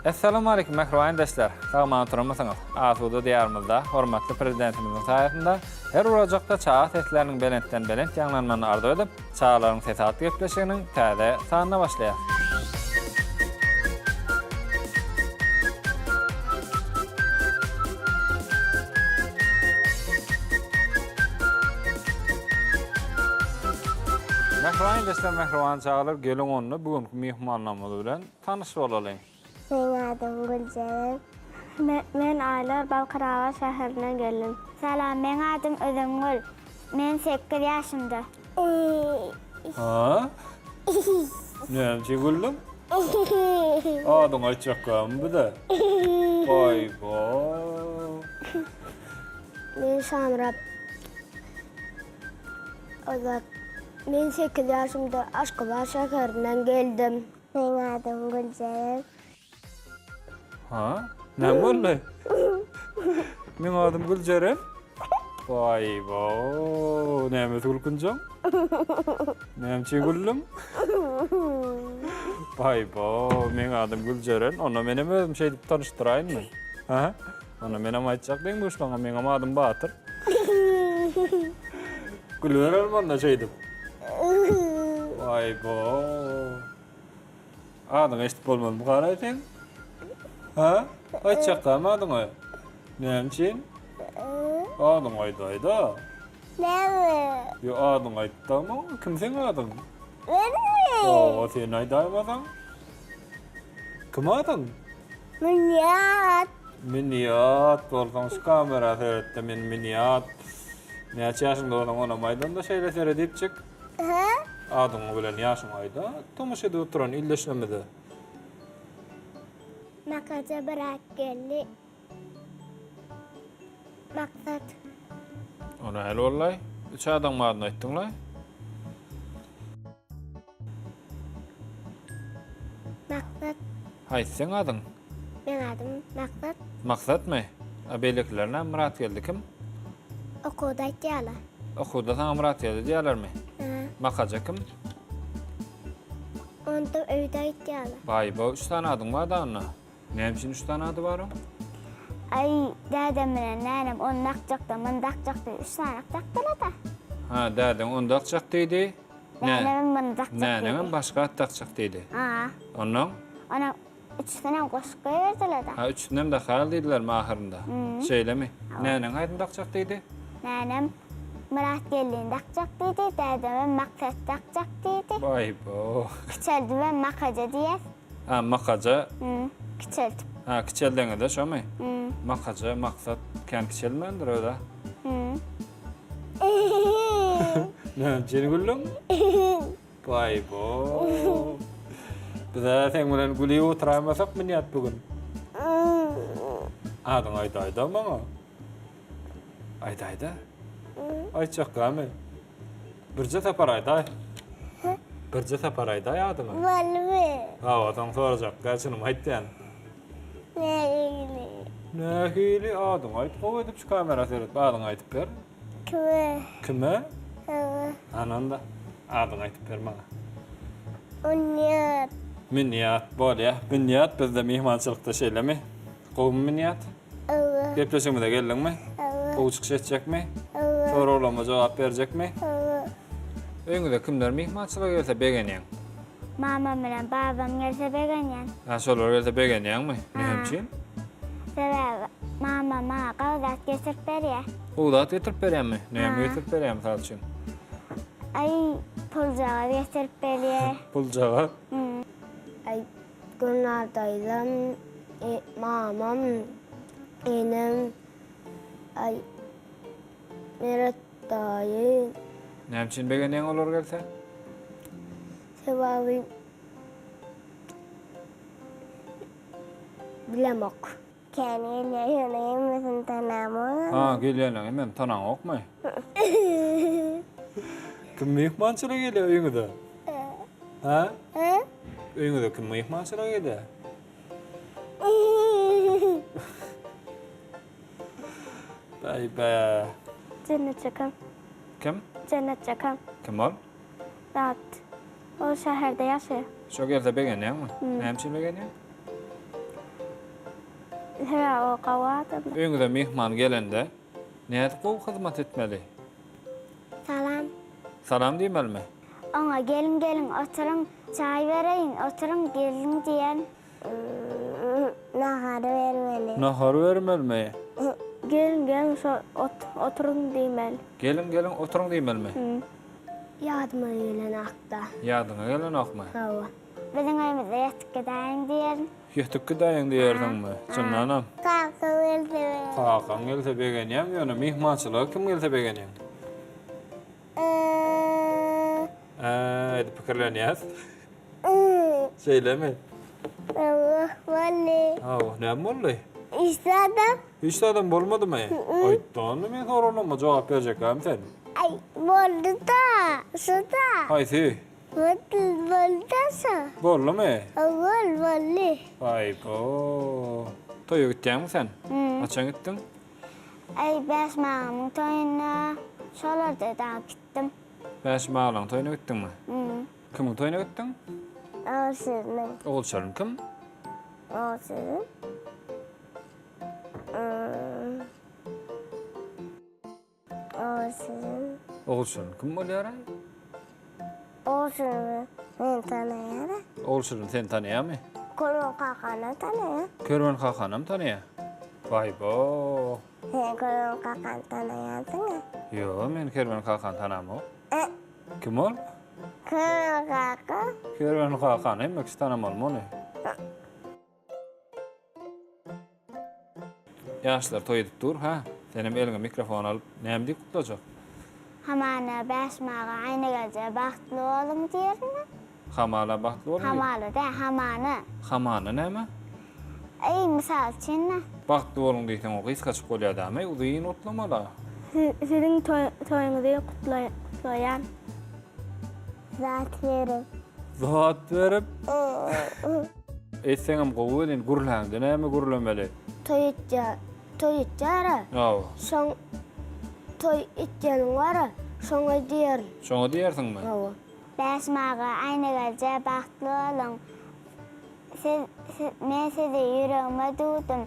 Essalamu Aleýkum mähriban ildeşler! Sag-aman oturanmysyňyz? Asuda Diýarymyzda hormatly Prezidentimiziň saýasynda her bir ojakda çaga sesleriniň belentden-belent ýaňlanmagyny arzuw edip, Çagalaryň sesi atly gepleşiginiň täze sanyna başlaýarys. Mähriban ildeşler, mähriban çagalar, geliň onda bu günki myhmanlarymyz bilen tanyş bolalyň. Meň adym Güljeren. Men Aýlar Balkanabat şäherinden geldim. Salam meň adym Özemgül. Men sekiz ýaşymda. Ha? Näme üçin güldüň? Adyňy aýtjakamy bize? Aýba. Men Şamyrat Azat. Men sekiz ýaşymda Aşgabat şäherinden geldim. Meň adym Güljeren. Ha? Näme boldy? Meň adym Güljeren. Waý-bo, näme gülkünjeň? Näme üçin güldüň? Waý-bo, meň adym Güljeren. Onda menem özüm şeýdip tanyşdyraýynmy? Ha? Onda menem aýtjak deň-duşlaňa, meňem adym Batyr. Gülüberelim onda şeýdip. Waý-bo. Adyňy eşidip bolmazmy garaý seň? Ha? Aýtjakdamy adyňy? Näme üçin? Adyňy aýdaýda. Näme? Ýo adyňy aýtda maňa. Kim seň adyň? Menmi? Hawa, sen aýdaýmasaň. Kim adyň? Münýat. Münýat bolsaň şu kamera seretde men Münýat. Näçe ýaşyňda bolsaň onam aýdanda şeýle seredipjik. Hä? Adyňy bilen ýaşyňy aýda, tomaşa edip oturan ildeşlerimize. Makaja Myratgeldi. Maksat. O nähili boldy-laý? Üç adamyň adyny aýtdyň-laý. Maksat. Haýsy seň adyň? Meň adym Maksat. Maksatmy? A beýlekiler näme Myratgeldi kim? Okuwda aýtýarlar. Okuwda saňa Myratgeldi diýýärlermi? Hä. Makaja kim? Onda öýde aýtýarlar. Baý-bo, üç sany adyň bar-da onda. Näme üçin üç sany ady bar oň? Aý, dädem bilen nänem ony dakjakdy, muny dakjak diýip üç sany dakdylar-da. Hä, dädeň ony dakjak diýdi. Nänemem muny dakjak diýdi. Näneňem başga at dakjak diýdi. Ha. Onnoň? Onuň üçüsinem goşup goýberdiler-de. Ha, üçüsinem dakaýaly diýdilermi ahyrynda? Şeýlemi? Näneň haýsyny dakjak diýdi? Nänem Myratgeldini dakjak diýdi, dädemem Maksat dakjak diýdi. Baý-bo. Kiçeldibem Makaja diýýäs. Ha, Makaja. Kiçeltip. Ha, kiçeldeňizde şomy? Makaja, Maksat kän kiçelmändir öz-ä. Näme üçin güldüň? Baý-bo. Biz-ä seň bilen gülüp oturaýmasak minýat bu gün. Adyňy aýdaý-da maňa. Aýdaý-da. Aýtjak dälmi? Birje sapar aýdaý. Birje sapar aýdaý adyňy. Bolmy. Hawa, soň sorajak däl, çynymy aýtýan. Nähili? Nähili adyňy aýt, gowy edip şu kamera seret, adyňy aýdyp ber. Kime? Kime? Saňa. Ana onda adyňy aýdyp ber maňa. Münýat. Münýat bolýa. Münýat bizde myhmançylykda şeýlemi? Gowumy Münýat? Hawa. Gepleşigimize geldiňmi? Hawa. Gowy çykyş etjekmi? Hawa. Soraglaryma jogap berjekmi? Hawa. Öýüňize kimler myhmançylyga gelse begenýäň? Mamam bilen babam gelse begenýän. Hä, şolar gelse begenýäňmi? Näme üçin? Sebäbi mamam maňa gowy zat getirip berýär. Gowy zat getirip berýärmi? Näme getirip berýär mysal üçin? Aý, puljagaz getirip berýär. Puljagaz? Aý, Gülnar daýzam, mamam, enem, aý, Meret daýy. Näme üçin begenýäň olar gelse? Sebäbi bilemok. Kän gelýär ýöne hemmesini tanamok. Ha, gelýänleň hemmesini tanaňokmy? Kim myhmançylyga gelýär öýüňize? Ha? Öýüňize kim myhmançylyga gelýär? Baý-ba. Jennet Çakan. Kim? Jennet Çakan. Kim ol? Dat. Ol şäherde ýaşaýar. Şo gelse begenýäňmi? Näme üçin begenýäň? Sebäbi o gowy adam. Öýüňize myhman gelende nädip gowy hyzmat etmeli? Salam. Salam diýmelimi? Oňa geliň geliň oturyň çaý bereýin oturyň geliň diýen. Nahar bermeli. Nahar bermelimi? Geliň geliň şo oturyň diýmeli. Geliň geliň oturyň diýmelimi? Ýadyma gelenokda. Ýadyňa gelenokmy? Hawa. Biziň öýümizde ýatyp gidäýiň diýerin. Ýatyp gidäýiň diýersiňmi? Çyndanam. Kakam gelse begenýän. Kakaň gelse begenýäň, ýöne myhmançylyga kim gelse begenýäň? Ä edip pikirlenýäs. Şeýlemi? Hawa, boldy. Hawa, näme boldy? Hiç zadam. Hiç zadam bolmadymy? Aýtdanda men soralama jogap berjekkäm sen. Aý, boldy-da, şu-da. Haýsy? Boldy, boldy şu. Boldumy? Hawa, boldy. Aý-bo. Toýa gitýäňmi sen? Haçan gitdiň? Aý, Bäşim agamyň toýuna şolarda dagy gitdim. Bäşim agalaň toýuna gitdiňmi? Kimiň toýuna gitdiň? Ogulşiriniň. Ogulşirin kim? Ogulşirin. Ogulşirin. Ogulşirin kim bolýar-aý? Ogulşirin meni tanaýar-a. Ogulşirin seni tanaýarmy? Kerwen kakanam tanaýar. Kerwen kakanam tanaýar. Baý-bo. Sen Kerwen kakany tanaýarsyň-a? Ýok, men Kerwen kakany tanamok. Kim ol? Kerwen kaka. Kerwen kakany hemme kişi tanamalymy ony? Ýaşlar toý edip dur, hä? Senem eliňe mikrofon alyp, näme diýip gutlajak? Hamana Bäşim aga Aýnagelje bagtly boluň diýerin-ä. Hamala bagtly boluň diýip. Hamala däl, hamana. Hamana näme? Eý, mysal üçin-dä. Bagtly boluň diýseň, o gysgajyk bolýar dämi? Uzyn gutlamaly. Siziň toýuňyzy gutlaýan. Zat berip. Zat berip? Etseňem gowy welin, gürläňde näme gürlemeli? Toý etýär, toý etýär-ä. Hawa. Şoň toý etýäniň bar-a, şoňa diýerin. Şoňa diýersiňmi? Hawa. Bäşim aga, Aýnagelje bagtly boluň. Siz, siz, men sizi ýüregime düwdüm.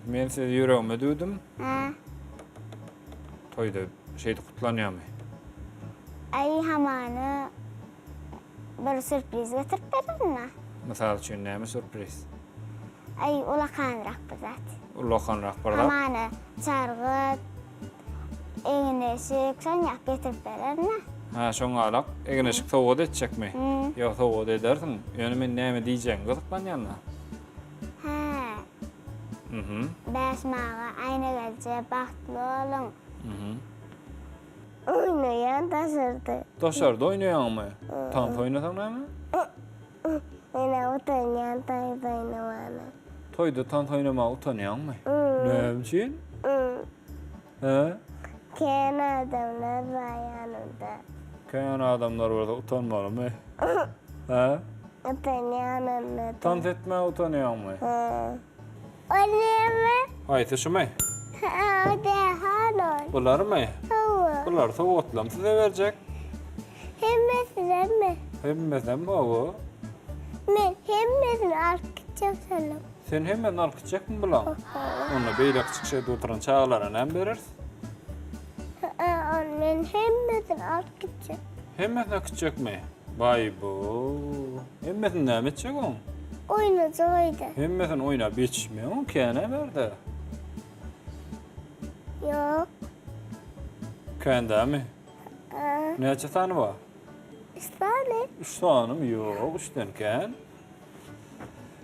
Men sizi ýüregime düwdüm. Hä. Toýda şeýdip gutlanýarmy? Aý, hamana bir sürpriz getirip bererin-ä. Mysal üçin näme sürpriz? Aý, ulakanrak bir zat. Ulakanrak bir zat? Hamana çargyt, egin-eşik, şonýak getirip bererin-ä. Hä, şoňňalak egin-eşik sowgat etjekmi? Ýok, sowgat edersiň. Ýöne men näme diýjegiňe gyzyklanýan-da. Hä. Mhm. Bäşim aga, Aýnagelje, bagtly boluň. Mhm. Oýnaýan daşarda. Daşarda oýnaýaňmy? Tans oýnasaň näme? Men-ä utanýan tans oýnamana. Toýda tans oýnamaga utanýaňmy? Näme üçin? Hä? Kän adamlar bar ýanymda. Kän adamlar bolsa utanmalymy? Hä? Utanýan onda. Tans etmäge utanýaňmy? Hä. O näme? Haýsy şumy? Hä, o dähan ol. Bularmy? Hawa. Bulary sowgatlam size berjek. Hemmesinemmi? Hemmesem hawa. Men hemmesini alyp gitjek şonuň. Sen hemmesini alyp gitjekmi bulaň? Onda beýleki çykyş edip oturan çagalara näme bereris? Ony men hemmesini alyp gitjek. Hemmesini alyp gitjekmi? Baý-bu. Hemmesini näme etjek oň? Oýnajak öýde. Hemmesini oýnap ýetişmeýär oň, kän-ä bärde. Ýok. Kän dämi? Näçe sany bar? Üç sany. Üç sanymy? Ýok, üçden kän.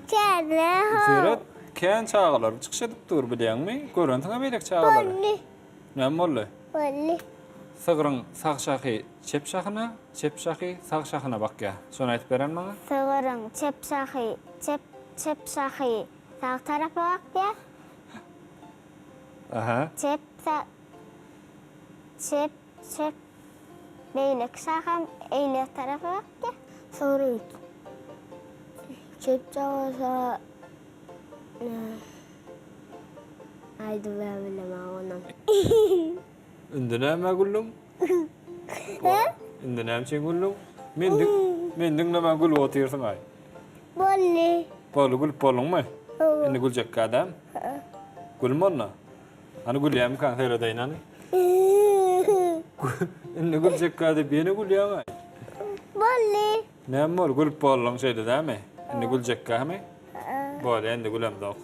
Kän-ä ho. Seret, kän çagalar çykyş edip dur, bilýäňmi? Görensiň-ä beýleki çagalary. Boldy. Näme boldy? Boldy. Sygryň sag şahy çep şahyna, çep şahy sag şahyna bakýar. Şony aýdyp beren maňa. Sygryň çep şahy çep çep şahy sag tarapa bakýar. Aha. Çep sa çep çep beýleki şaham eýle tarapa bakýar. Sygryň çep şahy Aýdyp bilemok onam. Indi nämä güldüň? Indi näme üçin güldüň? Men men diňlemän gülüp otyrsyň aý. Boldy. Boldy, gülüp bolduňmy? Indi güljekkä däm? Gülme onda. Hany gülýärmikäň seredeýin hany. Indi güljekkä diýip ýene gülýäň-aý. Boldy. Näme boldy? Gülüp bolduň şeýle dämi? Indi güljekkämi? Bolýa indi gülemzok.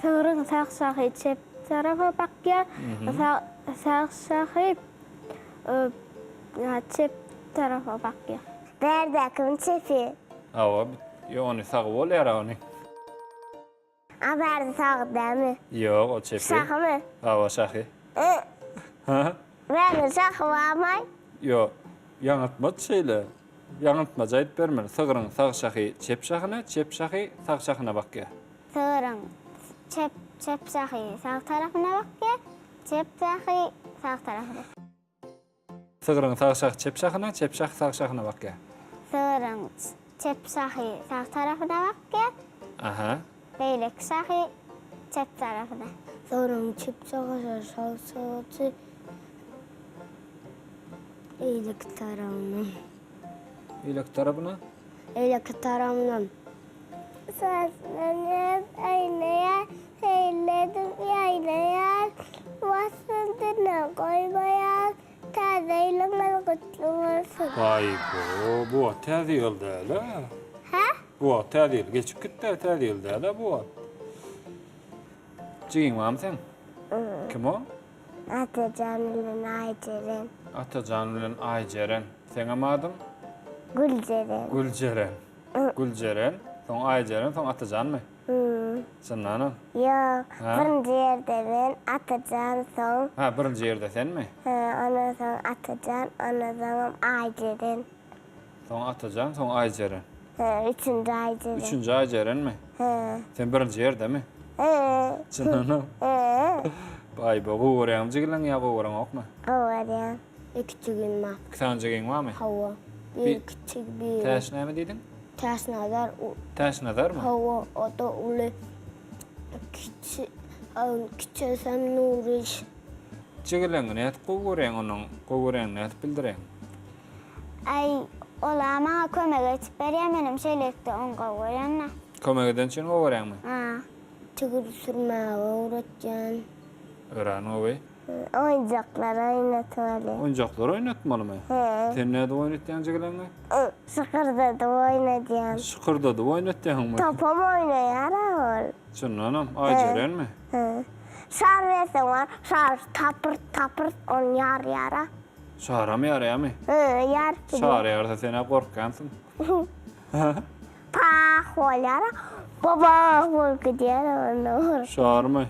Sygryň sag şahy çep tarapa bakýar, sag şahy çep tarapa bakýar. Bärdäkimiň çepi. Hawa, ýok ony sagy bolýar-a ony. A bärde sagy dälmi? Ýok, o çepi. Şahymy? Hawa, şahy. Ha? Bärde şahy barmy? Ýok, ýaňyltmaç şeýle. Ýaňyltmaç aýdyp bermeli. Sygryň sag şahy çep şahyna, çep şahy sag şahyna bakýar. Sygryň çep çep şahy sag tarapyna bakýar, çep şahy sag tarapyna. Sygryň sag şahy çep şahyna, çep şahy sag şahyna bakýar. Sygryň çep şahy sag tarapyna bakýar. Aha. Beýleki şahy çep tarapyna. Sygryň çep şahy sag şahy beýleki tarapyna. Beýleki tarapyna? Beýleki tarapyna. Saçlanyp aýnaýar, seýledip ýaýnaýar, Wasyldyna goýmaýar, Täze ýylyňyz gutly bolsun! Baý-bo, bu wagt Täze ýyl däl-ä. Hä? Bu wagt Täze ýyl geçip gitdi-ä, Täze ýyl däl-ä bu wagt. Jigiň barmy seň? Kim o? Atajan bilen Aýjeren. Atajan bilen Aýjeren. Seňem adyň? Güljeren. Güljeren. Güljeren, soň Aýjeren, soň Atajanmy? Çyndanam? Ýok, birinji ýerde men, Atajan, soň. Ha, birinji ýerde senmi? Hä, ondan soň Atajan, ondan soňam Aýjeren. Soň Atajan, soň Aýjeren. Hä, üçünji Aýjeren. Üçünji Aýjerenmi? Hä. Sen birinji ýerdemi? Hä. Çyndanam? Hä. Baý-ba, gowy görýäňmi jigileňi ýa gowy göreňokmy? Gowy görýän. Iki jigim bar. Iki sany jigiň barmy? Hawa. Biri kiçi, biri. Täş näme diýdiň? Täçnazar. Täçnazarmy? Hawa, o-da uly. Kiçi, kiçisem Nuryş. Jigileňi nädip gowy görýäň onuň gowy görýäňi nädip bildirýäň? Aý, ol-a maňa kömek edip berýär, menem şeýlelikde ony gowy görýän-dä. Kömek edeni üçin gowy görýäňmi? Ha. Tigir sürmäge öwretýän. Örän gowy. Oýunjaklary oýnatmaly. Oýunjaklary oýnatmalymy? He. Sen nädip oýnatýaň jigileňi? Şykyrdadyp oýnadýan. Şykyrdadyp oýnatýaňmy? Topam oýnaýar-a ol. Çyndanam, Aýjerenmi? He. Şar berseň bar, şar tapyrt-tapyrt ony ýarýar-a. Şaram ýarýarmy? He, ýaryp gidýär. Şar ýarsa sen-ä gorkýansyň. Pah bolýar-a, babah bolup gidýär onda. Şarmy?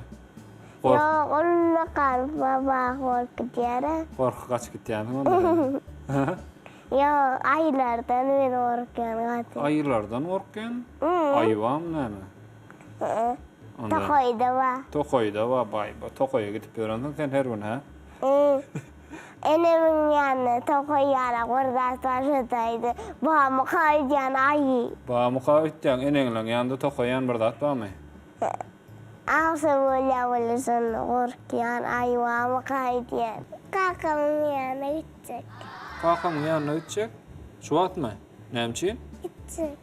Gork. Ýok, ullakan babah bolup gidýär-ä. Gorky gaçyp gitýänsiň onda sen. Ýok, aýylardan men gorkýan gaty. Aýylardan gorkýan? Aýy barmy näme? Onda. Tokaýda bar. Tokaýda bar, baý-ba, tokaýa gidip ýörensiň sen her gün, hä? Enemiň ýanyna tokaý ýala bir zat bar şodaýdy. Bamyka öýdýän aýy. Bamyka öýtýäň, eneňleň ýanynda tokaý ýan bir zat barmy? Agşam bolýar weli şonda gorkýan aýy barmyka öýdýän. Kakamyň ýanyna gitjek. Kakamyň ýanyna gitjek? Şu wagtmy? Näme üçin? Gitjek.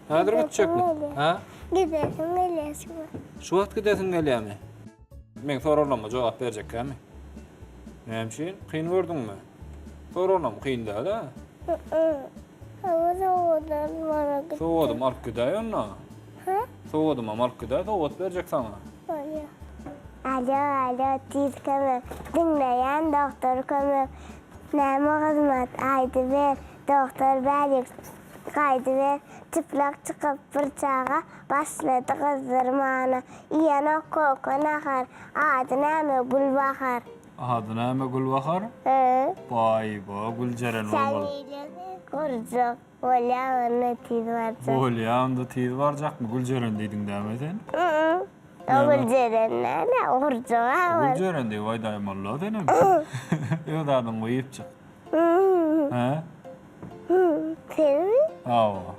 Häzir gitjekmi? Hä? Gidesim gelýär şu wagt. Şu wagt gidesiň gelýärmi? Meň soraglaryma jogap berjekkämi? Näme üçin? Kyn gördüňmi? Soraglarym kyn däl-ä. Hawa sowgadam bana gitdi. Sowgadym alyp gidäý onda. Hä? Sowgadymam alyp gidäý, sowgat berjek saňa. Bolýar. Alo, alo, tiz kömek. Diňleýän doktor kömek. Näme hyzmat, aýdyber. Doktor bärik gaýdyber. Çyplak çykyp bir çaga başlady gyzdyrmana. Iýenok köke nahar. Ady näme Gülbahar. Ady näme Gülbahar? Hä. Baý-ba, Güljeren bolmaly. Sen gurjak bolýa onda tiz barjak. Bolýa onda tiz barjakmy? Güljeren diýdiň dämi sen? O Güljeren näme? Gurjak-a ol. Güljeren diýip aýdaýmaly-la senem. Öz adyňy goýup çyk. Hä? Senmi? Hawa.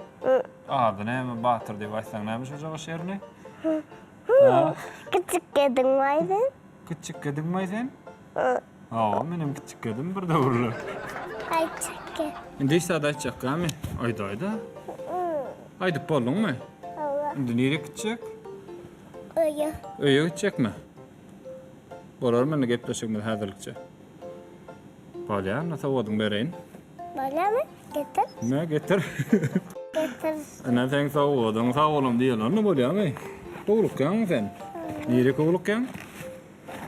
Ady näme Batyr diýip aýtsaň näme şojak şerini? Hä? Kiçikgediňmi sen? Kiçikgediňmi sen? Hawa, menem kiçikgedim bir döwürler. Aýtjak. Indi hiç zat aýtjak dälmi? Aýdaýda. Aýdyp bolduňmy? Hawa. Indi nirä gitjek? Öýe. Öýe gitjekmi? Bolarmy indi gepleşigimiz häzirlikçe? Bolýar, indi sowgadyňy bereýin. Bolýarmy? Getir. Me, getir. Getir. Ine seň sowgadyň, sag boluň diýeli onda bolýarmy? Howlukýaňmy sen? Nirek howlukýaň?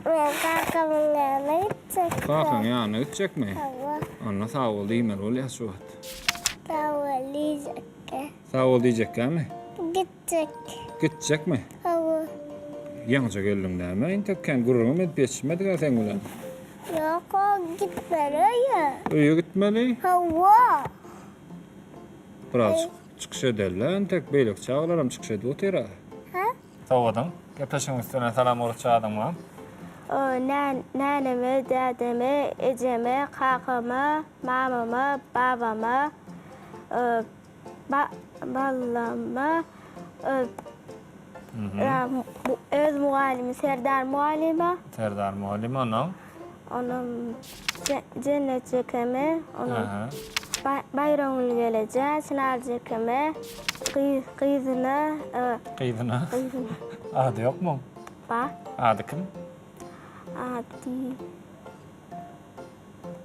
Men kakamyň ýanyna gitjek. Kakaň ýanyna gitjekmi? Hawa. Onda sag bol diýmeli bolýar şu wagt. Sag bol diýjekkä. Sag bol diýjekkämi? Gitjek. Gitjekmi? Hawa. Ýaňyja geldiň näme? Entek kän gürrüňem edip ýetişmedik-ä seň bilen. Ýok, o gitmeli öýe. Öýe gitmeli? Hawa. Biraz çykyş edeli-le entek, beýleki çagalaram çykyş edip otyr-a. Hä? Sowgadyň. Gepleşigiň üstüne salam uruç adyň bar. Näneme, dädeme, ejeme, kakama, mamama, babama, ballama, öz mugallymy Serdar mugallyma. Serdar mugallyma onnoň? Onam Jennet jekeme, onam Baýramgül gelejä, Çynar jekeme, gyzyna. Gyzyna? Ady ýokmy? Bar. Ady kim? Ady.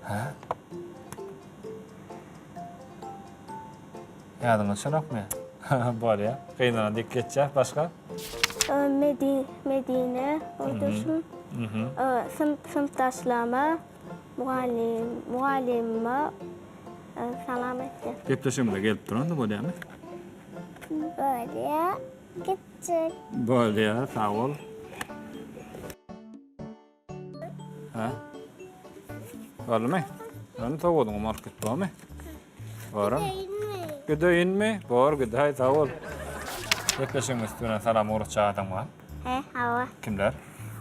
Hä? Ýadyňa düşenokmy? Bolýa. Gyzyna diýip geçýär. Başga? Medine boýdaşym. Synpdaşlaryma, mugallym, mugallymyma salam aýtýan. Gepleşigimize gelip durandy bolýamy? Bolýa. Gitjek. Bolýa, sag bol. Hä? Boldumy? Ony sowgadyňam alyp git, bormy? Boram. Gideýinmi? Bor, gidäý, sag bol. Gepleşigiň üsti bilen salam ugratjak adam bar. He, hawa. Kimler?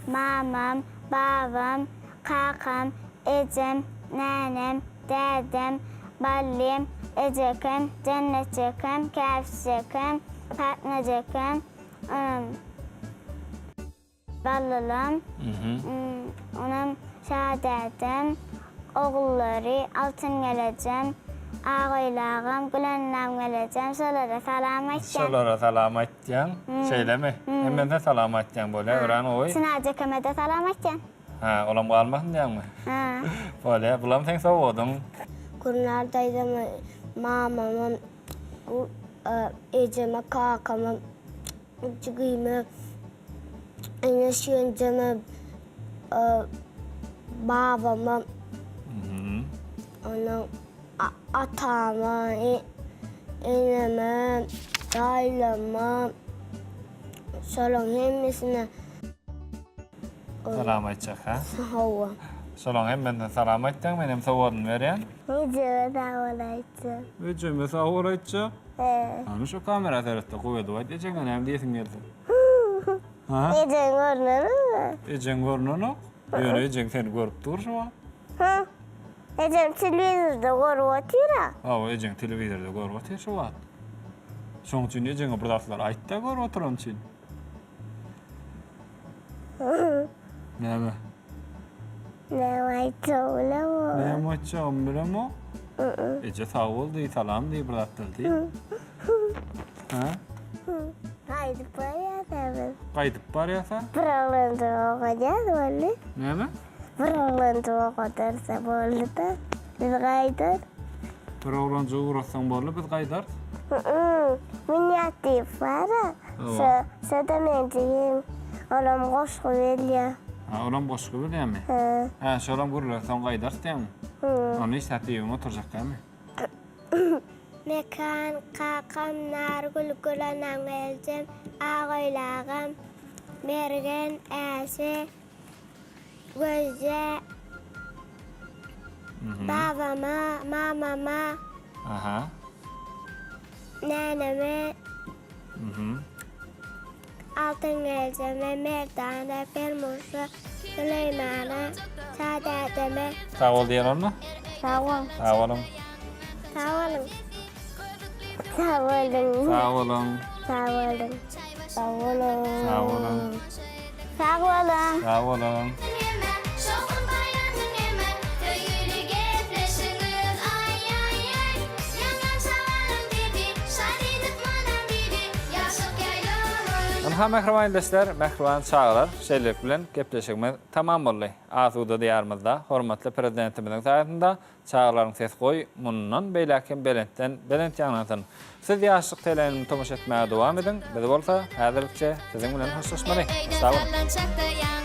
Mamam, babam, kakam, ejem, nänem, dädem, ballym, ejekem, jennetjekem, käbişjekem, patmajekem, Ballylam, onam Şadädem, ogullary Altyngelejem, Agöýli agam, Gülennam gelejem, şolara salam aýtýan. Şolara salam aýtýaň, şeýlemi? Hemmesine salam aýtýaň bolýa, örän gowy. Çynarjekeme-de salam aýtýan. Hä, olam galmasyn diýýäňmi? Hä. Bolýa, bulam seň sowgadyň. Gülnar daýzama, mamama, ejeme, kakama, jigime, Eneş ýeňjeme, babama, ondan atama, eneme, daýylama, şolaryň hemmesine Salam aýtjak, hä? Hawa. Şolaryň hemmesine salam aýtjaň, men hem sowadyny berýän. Ejeme sag bol aýtjak. Ejeme sag bol aýtjak? Hä. Hany şu kamera seret-de, gowy edip aýt, ejeňe näme diýesiň gelse. Ha? Ejeň görnenokmy? Ejeň görnenok. Ýöne ejeň seni görüp dur şu wagt. Hä? Ejem telewizorda görüp otyr-a. Hawa, ejeň telewizorda görüp otyr şu wagt. Şoň üçin ejeňe bir zatlar aýt-da görüp oturany üçin. Näme? Näme aýtjagymy bilemok. Näme aýtjagymy bilemok? Eje sag bol diý, salam diý, bir zatlar diý. Ha? Gaýdyp barýas-a biz. Gaýdyp barýas-a? Bir oglanjyk okadýas boldy. Näme? Bir oglanjyk okadarsa boldy-da, biz gaýdarys. Bir oglanjygy ugratsaň boldy, biz gaýdarys. Münýat diýip bar-a. Şo, şo-da meň jigim. Olam goşgy bilýär. Ha, olam goşgy bilýärmi? Hä. Hä, şolam gürlese soň gaýdarys diýýäňmi? Onda işläp diýibem oturjak dälmi? Mekan, kakam, Nargül, Gülenam geljem, Agöýli agam, Mergen, Äşe, Gözje, babama, mamama, Aha. näneme, Altyn geljeme, Merdana, Permursa, Süleýmana, Şadädeme. Sag bol diýen onda. Sag bol. Sag boluň. Sag boluň. Sag boluň. Sag boluň. Sag boluň. Sag boluň. Sag boluň. Sag boluň. Sag boluň. Ynha mähriban ildeşler, mähriban çagalar, şeýlelik bilen gepleşigimiz tamam boldy. Asuda Diýarymyzda hormatly Prezidentimiziň saýasynda çagalaryň sesi goý mundan beýläk hem belentden belent ýaňlansyn. Siz Ýaşlyk teleýaýlymyna tomaşa etmäge dowam ediň, biz bolsa häzirlikçe siziň bilen hoşlaşmaly. Sag boluň!